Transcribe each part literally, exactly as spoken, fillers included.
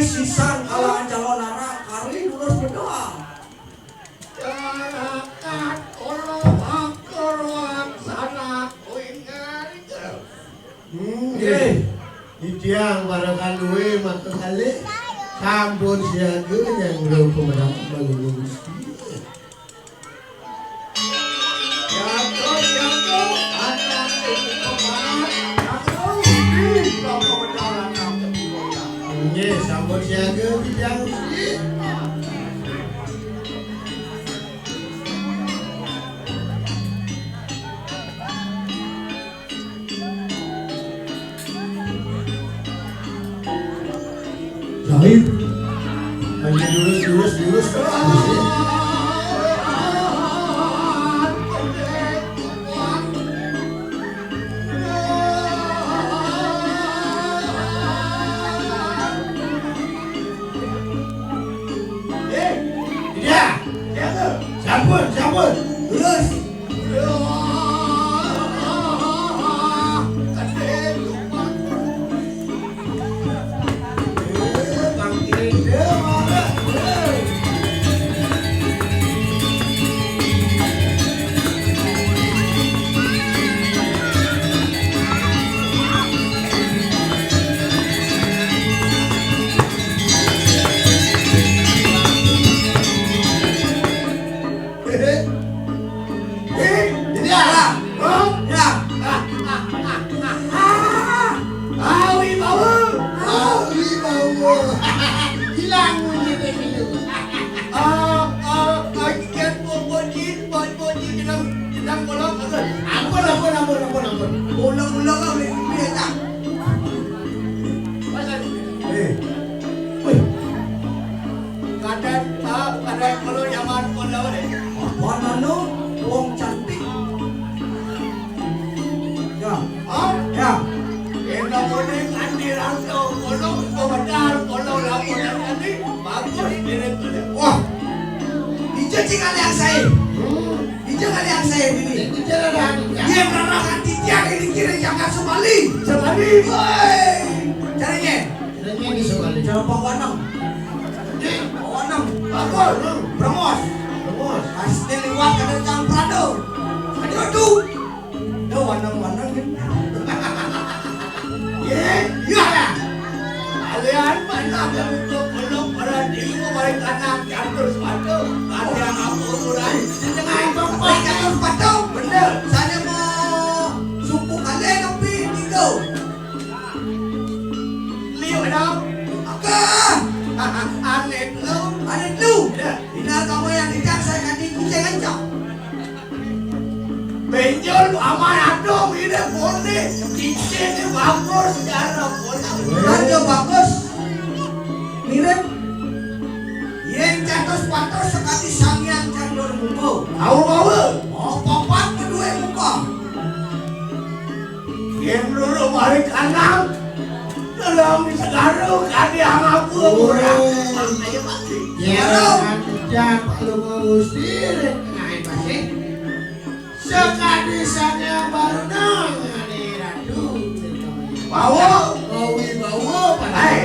Sisan kalangan calonarang, kari durus bedoa. Masyarakat, kula bakal laksana kuingan. Hmm, nggih. Titiang para kaluwe maka kalih sampun siaga nyanggra pemedal balung Gusti. Jatuh, jatuh, anak itu pemahat, jatuh, ih, pemedal anak itu. Nggih, sampun siaga titiang Gusti. Lain. Hanya lurus, lurus, lurus. Eh, iya. Sampun, sampun. Lurus. Eh, ini arah. Hah? Ya. Awi bawa. Awi bawa. Hilang bunyi itu. Ah, ah, ah, ikan bobo jin, bobo jin, jenang, jenang bolong. Ampun, ampun, ampun, ampun, ampun. Ulang-ulang, ah, boleh, boleh, tak? Eh. Wih. Kadang, ah, kadang kalau nyaman, kalau deh. Apaan anu? Wong cantik. Ya. Ah? Ya. Kita boleh nganti langsung. Kalau, kalau benar, kalau laporan tadi, bagus, kirim, kirim. Wah. Ijo cing aliang saya. Hmm. Ijo kali yang saya ini. Ijo ada anu. Dia merahkan titiang ini kira jangan sebalik. Sebalik. Woi. Caranya. Caranya ini sebalik. Cara Pak Wanang. Pak Wanang. Bagus. Brengos. Brengos. Pasti liwat ada cang prado. Aduh, aduh. Ada wanang-wanang kan. Ye, iya. Kalian mana belum belum berani mau balik anak catur sepatu. Ada yang aku kurang. Di tengah itu, Pak, catur sepatu. Bener. Saya mau suku kalian tapi tiga. Liu dong. Oke. Aneh lu. Aneh lu. Ya. Benar kamu yang tidak saya ganti kucing aja. Benjol aman adong ini boleh. Cincin ini bagus, cara boleh. Harga bagus. Mirip. Yen catus patus sekali sangyang catur muka. Tahu bawa. Oh, papat kedua muka. Yen loro mari kanan, tolong segaro kadi anakku ora. Ya, kan ucap Pak Lunga Gusti, rek naik pasti. Sekadi sangyang baru nang ane ratu. Bawa. Bawi bawa, Pak. Hai.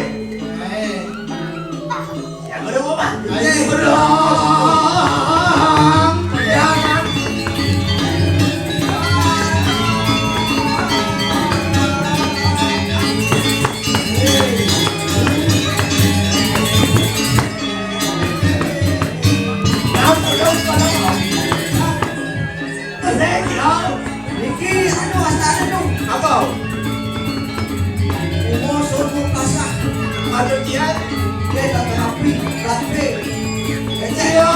Hai. Niki anu, wastane, nu. Apa? Umur suruh pasah. Ada dia. Dia tak rapi, rapi. Kecil.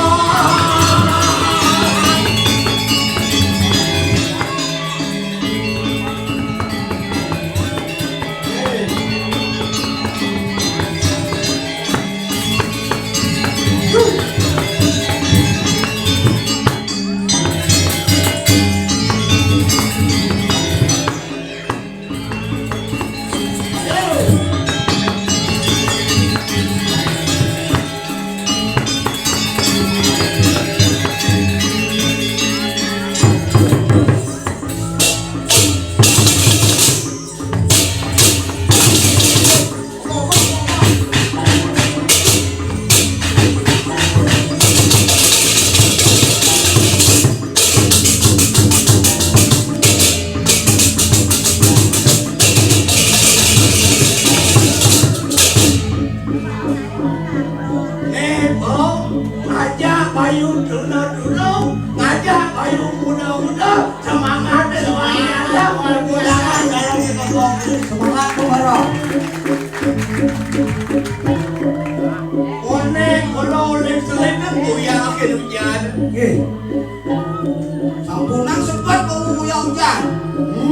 Sampunang sebet kok uyah ujan.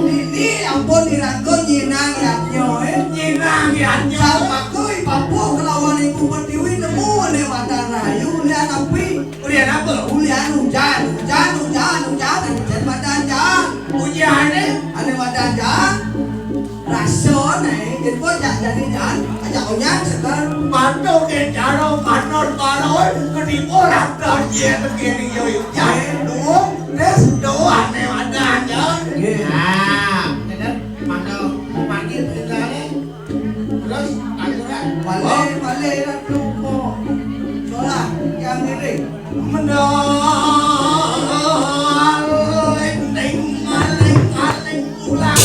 Nini ampun dirangkul nyinang yadnya, eh. Nyinang yadnya. Sapaku ipapu kelawan ibu pertiwi nemu ane madan rahayu ulian api. Ulian apa? Ulian ujan, ujan, ujan, ujan, ane jan madan jan. Ujan, eh? Ane madan jan. Rasané, kita jak jadi jan, ajak ujan seger. Patuh ke cara panon baloi, ketipu lantas ye tegini yo ujan. Duung, terus doa ne madan jan. Nggih. Nah, bener, patuh, pagi tinggalé. Terus, akhirnya, balik, balik, ratu, kok. Solah, yang ngiring. Mendal, ning maling-maling pulang.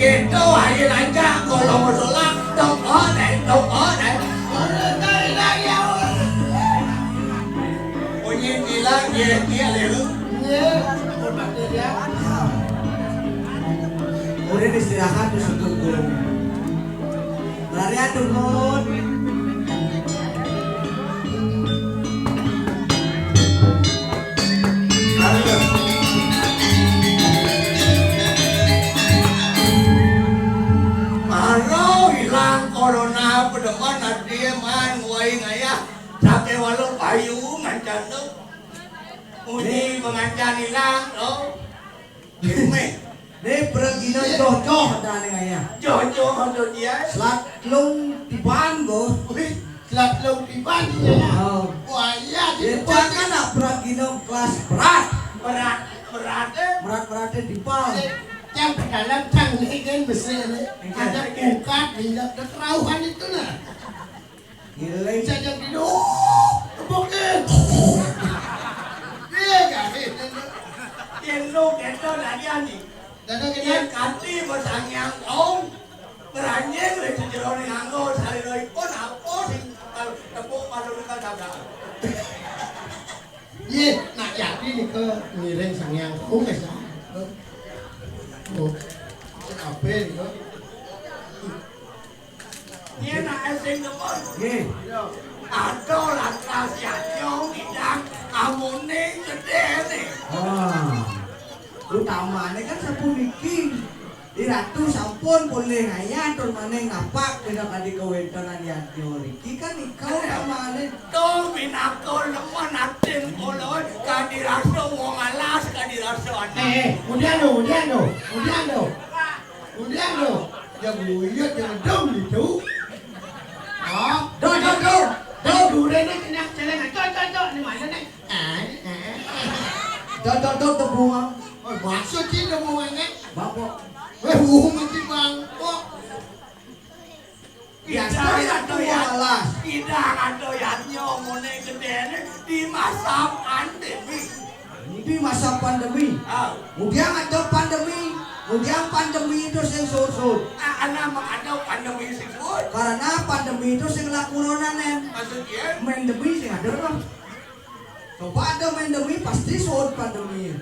Gitu, ayo lancar, kalau mau sholat, tong oh, deh, tong oh, deh. Bunyi bilang, ye, ye, lelu. Ye, hormati dia. Udah istirahat tuh satu guru. Lari atuh, Bun. Aduh. Maro ilang corona, pedeman ati man wai ngayah. Sakéwala payu ngancan tu. Uji pengancan ilang, oh. Meh. Né pragina joh-joh adané ngayah. Joh-joh adané. Selat lung tiban, Bos. Wih, selat lung tiban, ya. Oh. Wah, iya, ya, tiban. Jangan nak pragina kelas berat. Berat, berat, eh. Berat-beratnya tiban. Eh, yang pedalan tang ni kan besi ni. Ada bukat, minyak, keterauhan itu lah. Ngiling saja dulu. Tepuk ni. Iya, kan? Yén lu kéto dadian ni. Dadi kéto. Yén kanti ba Sang Hyang Wong, ngranjing ring sajeroning angga salira ipun, apa sing bakal tepuk paduka sabda? Yé, nak yati nika ngiring Sang Hyang Wong, wis, ah. Oh. Sing kabéh nika. Yén anak sing demen. Nggih. Ada lantas yadnya ngidang amoné gedéné. Wah. Utamané kan sapuniki. Di Ratu sampun polih ngayah tur maning napak pinaka di kawéntenan yadnya niki kan nika utamané. Tuh pinaka demen atin kula kadi rasa wong alas, kadi rasa anak. Eh, eh, kemudian tuh, kemudian tuh, kemudian tuh. Kemudian lo, yang buyut, yang dong gitu. Oh, dong, dong, dong. Dong, duriannya kena celengan. Cok, cok, cok. Ini mana nih? Eh, eh. Dong, dong, dong, tebuang. Oh, maksud sih tebuangnya? Bangkok. Eh, uh, mesti bangkok. Biasa ya, tebuang alas. Tidak ada yang nyomone gedene di masa pandemi. Di masa pandemi. Ah. Kemudian ada pandemi. Kemudian pandemi itu sing suud-suud. Ah, ana mung ada pandemi sing suud. Karena pandemi itu sing laku corona, Nen. Maksudnya? Mendemi sing ada, Bang. Coba ada mendemi, pasti suud pandemi.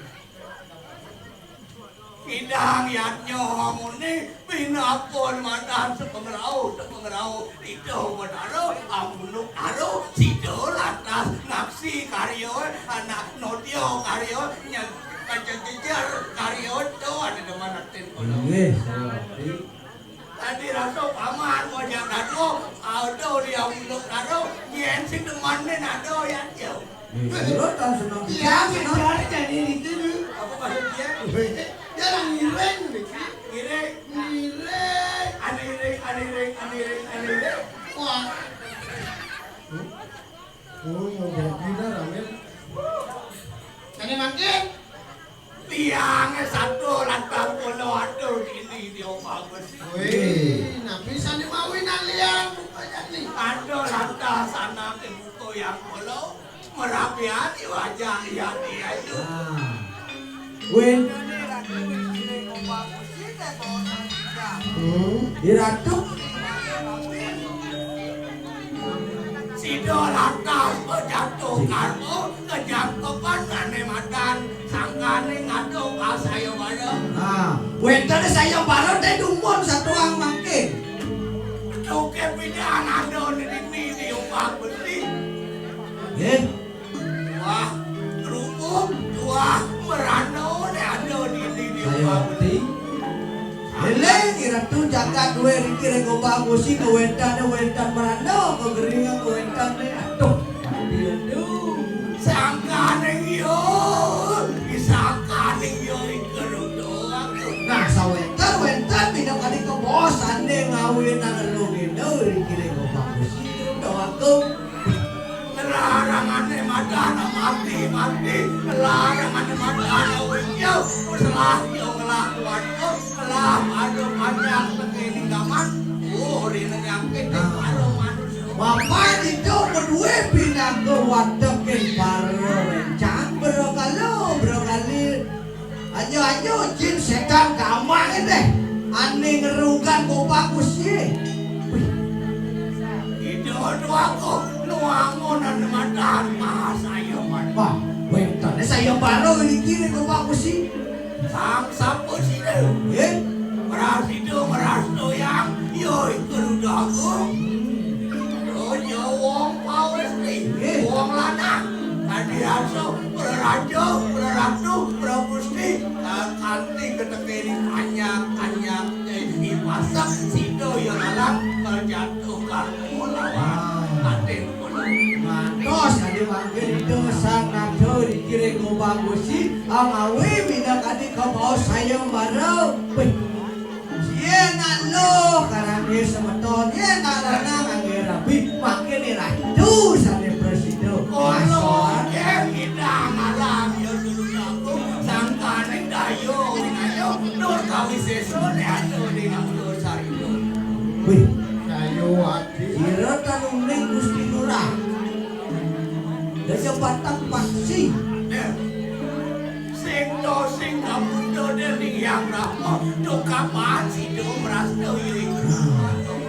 Idang yadnya amune pinapun madan sepengerau, sepengerau. Ida Betara amunuk aro, sida lantas ngaksi karya, anak nodya karya, nyang kajejejer karya, to ada demen atin kula. Nggih, sareng. Tadi rasa paman ngajak nado, ada dia amunuk aro, yen sing demen nado ya, yo. Nggih, kula tan seneng. Iya, bicara jadi itu dulu. Apa maksud dia? Jalan ngiring, Dek. Ngiring. Ngiring. Ane iring, ane iring, ane iring, ane iring. Wah. Hmm? Oh, ya udah gila, Ramil. Ane mangkin? Tiange satu lantas kula, aduh, ini dia bagus. Wih, napi sane mawi naliang buka jani? Aduh, lantas anake buka yang kula. Merapian wajah iya dia itu. Ah. Win. Hmm. Iratu. Sida lantas bejatuh karma kejangkepan ane madan sangkane ngaduk saya bareng. Ah, wenten saya bareng teh dumun satuang mangkin. Oke, pindah ando di sini di umpah besi. Nggih. Wah, kerupuk, wah, merano ne ada di ini di saya umpah besi. Eling, Iratu jagat duwe riki rego bagusi kewentane wentan merano, kegeringan kewentane. Aduh, mati aduh. Sangkane yo, sangkane yo iku doang. Nah, sawenter wentan pindah kali kebosane ngawin nang rego ngene riki rego bagusi doang. Larangane madana mati, mati. Larangane madana wis yo, wis lah yo ngelakuan, wis lah ado panjang tekeni gaman. Oh, rene nyangkit karo manusia. Bapak itu kedue pinanggo watekin para rencang, bro kalo, bro kali. Anyo-anyo jin setan gampang deh. Ane ngerugan kopak usie. Wih. Ida dua aku nuangun ane matan mah saya man. Wah, wentane saya baru iki nek kopak usi. Sang sapa sida? Eh? Merasido, meras doyang. Yo iku rudaku. Donya wong pawis ni. Eh. Wong lanang. Tadi aso, praraja, praratu, pragusti. Kanthi ketekeni panjang-panjang. Dadi pasang sida ya lalang kejatuh karma lawan. Ah. Atin kula. Mantos ade mangke ida sang nada dikiring Gobang Gusti, angawi minangkani kabaos sayembara. Wih. Yen nak luh karangge semeton, yen nak lanang ngangge rabi, mangke ni ratu sane prasida. Kula yen kita ngalang ya dulu kampung, sangkane dayo winayo, nur kawisesa ne anu ning aku sarina. Wih, dayo ati. Sira tanuning Gusti Lurah. Daya batang paksi. Sing to sing kapundhut dening Hyang Brahma, to kapan sida mrasta ya iku.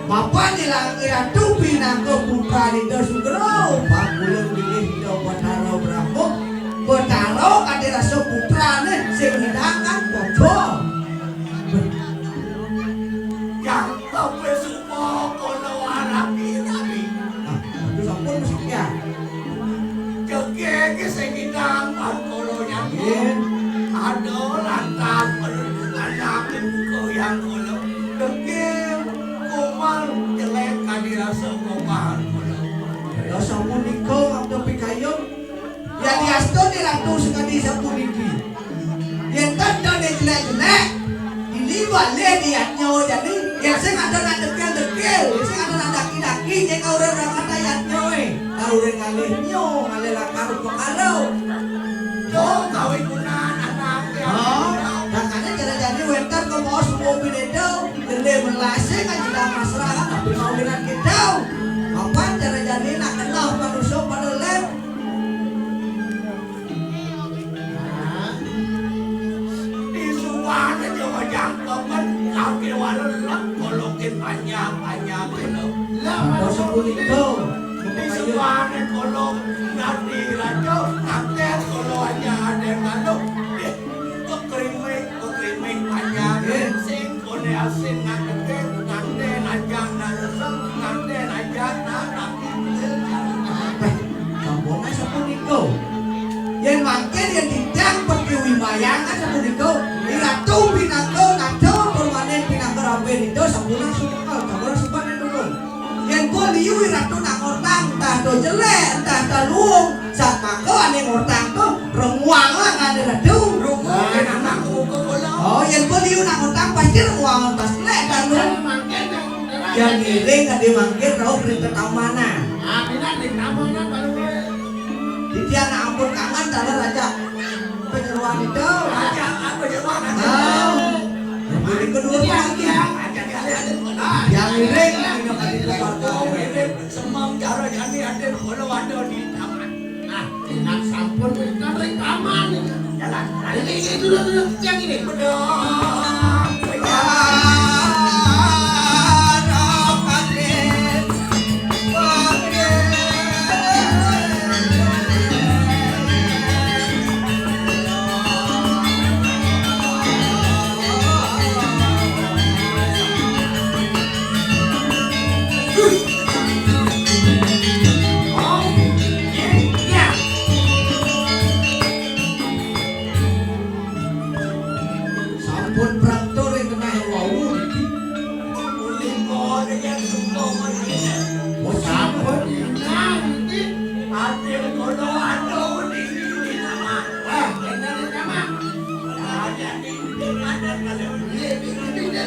Bapak nilang iratu pinangka putra Ida Sugra, pakulun bilih Ida Batara Brahma, Batara kanthi rasa putrane sing hidangan padha. Yang kabeh supa kala waraki rabi. Ah, itu sampun mesti ya. Jegege sing ngidang pangkala nyangkut. Nggih. Ada lantas per-, anak buka yang kala. Degil kumal jelek kadi rasa kopahan kala. Ya sapunika waktu pikayun. Yadiastun Ratu sakadi sapuniki. Yen tandane jelek-jelek, dini bale diatnya jani. Yen sing ada nak dekil-dekil, yen sing ada nak daki-daki, yen kau ora rakat ayatnya, eh. Kau ora ngalih nyo, ngalih lakar upakara. Tuh, kawigunan anak ya. Oh, makanya jare-jare wenten kok mau semua bineda, gede melase kan kita masyarakat, tapi mau dengan kita. Apa jare-jare nak kenal manusia pada lem. Disuwane Jawa Jangkep kan kake walelek kolokin panjang-panjang kelo. Lah, kata sepunika. Disuwane kolo ngerti raja, ngakeh kolo aja ada kalo. Eh, kekrimik, kekrimik panjang. Eh. Sing Kone asin nang gedhe, nganten ajang nang resep, nganten ajang nang rapi. Sampun sapunika. Yen mangkin yen didang peti wimayang kan sapunika. Iratu pinangka nada permanen pinangka rabi nida sampun sumekel, sampun sebat nulung. Yen kok liyu iratu nak ngortang, entah do jelek, entah do luwung, sak mangka ane ngortang to renguang lah ngane ratu. Rungu yen anak buka bola. Oh, Yang ngiring kadé mangkin rauh ring tetamanan. Ah, minat ring tamanan baru waé. Titiang ampun kangen taler ajak panyeroan itu. Ajak apa ya, Pak? Ah. Yang boleh kedua. Titiang, lagi. Titiang, ajak kali ada. Ah. Yang ngiring, ini kali keluarga. Oh, ini semang cara jani ada kalau ada di taman. Nah, enak sampun, kan rekaman. Jalan. Nah, ini, ini dulu, dulu. Yang ini. Betul. Sampun prapta ring genah wau niki. Punika ring sumpah niki. Oh, sampun inang niki. Ati kula anu niki nama. Ah, bener nama. Ah, jadi ada kalau ini, ini, ini.